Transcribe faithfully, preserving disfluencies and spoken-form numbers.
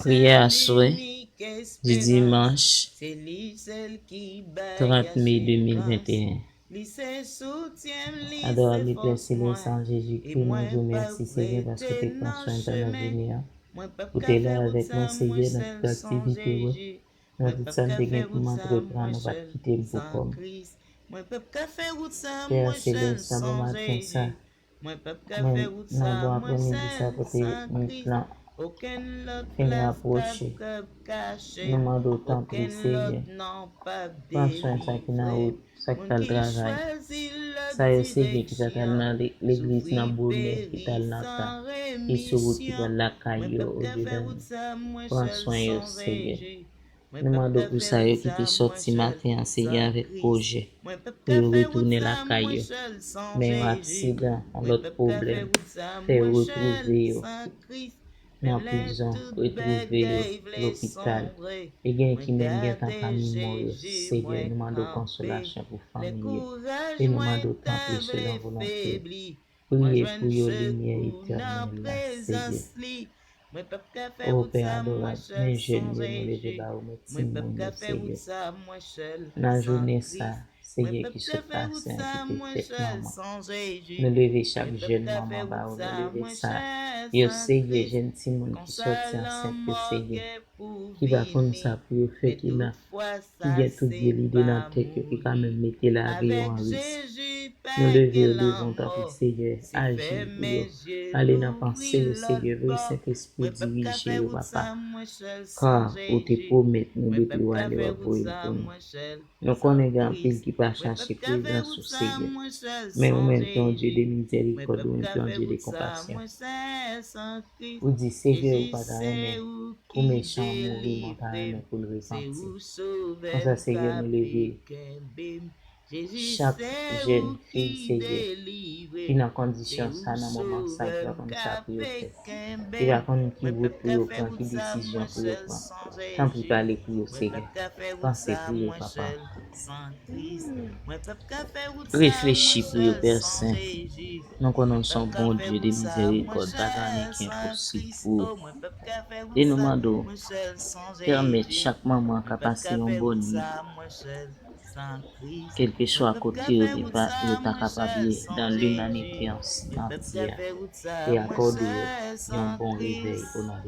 Priyè aswè, di dimanch trant me de mil venteyen. Adorab Pè Selès, an Jezikri, mwen di w mèsi, Senyè, paske w te pran swen m pandan jounen an. Ou te la avèk mwen, Senyè, nan tout aktivite mwen. Nan tout sa m te gen pou m antreprann, ou pa t kite m pou kò m. Pè Selès, nan bon maten sa, mwen, nan bon aprèmidi sa, kote nwit lan fin rapwoche, nou mande w tanpri, Senyè, pran swen sa ki nan wout, sa k pral travay, sa yo, Senyè, ki pa t al nan le-, legliz nan bonè, ki t al nan tan, ki sou wout, ki pral lakay yo, olye de nou. Pran swen yo, Senyè. Nou mande w pou sa yo ki te sòti maten an, Senyè, avèk pwojè, pou yo retounen lakay yo. Men yon aksidan, yon lòt pwoblèm, fè yo retwouve yo nan prizon, retwouve yo lopital. E gen ki menm gentan pa mò yo, Senyè, nou mande w konsolasyon pou fanmi yo. E nou mande w tanpri, selon volonte w, priye pou yo limyè etènèl la, Senyè. O Pè adorab, men jèn yo nou leve ba ou, men timoun yo, Senyè. Nan jounen sa, Senyè, ki sot pase an, ki te fèt manman, nou leve chak jèn manman ba ou, nou leve sa yo, Senyè, jèn timoun ki sòti ansent yo, Senyè, ki pa konn sa pou yo fè, ki nan, ki gen tout vye lide nan tèt yo, ki ka menm mete lavi yo an risk. Nou leve yo devan w, tanpri, Senyè, aji pou yo. Ale nan panse yo, Senyè, voye Sentespri w dirije yo, papa. Ka ou te pwomèt nou depi w ale, w ap voye l pou nou. Nou konnen gen anpil ki pa chache prezans ou, Senyè. Men ou menm ki yon Dye de mizèrikòd, ou menm ki yon Dye de konpasyon. Ou di, Senyè, ou pa ta renmen pou mechan an mouri, men w ta renmen pou l repanti. Konsa, Senyè, nou leve chak jèn fi, Senyè, ki nan kondisyon sa nan moman sa, ki pa konn sa pou yo fè, ki pa konn ki wout pou yo pran, ki desizyon pou yo pran. Tanpri, pale pou yo, Senyè. Panse pou yo, papa. Reflechi pou yo, Pè Sen. Nou konnen w se yon Bondye de mizèrikòd, pa gen anyen ki enposib pou ou. E nou mande w, pèmèt chak manman ka pase yon bòn nwit, kèlkeswa kote yo te pa, yo ta kapab ye, dans l'humanité an, antye a, e akòde yo yon bon revèy o non de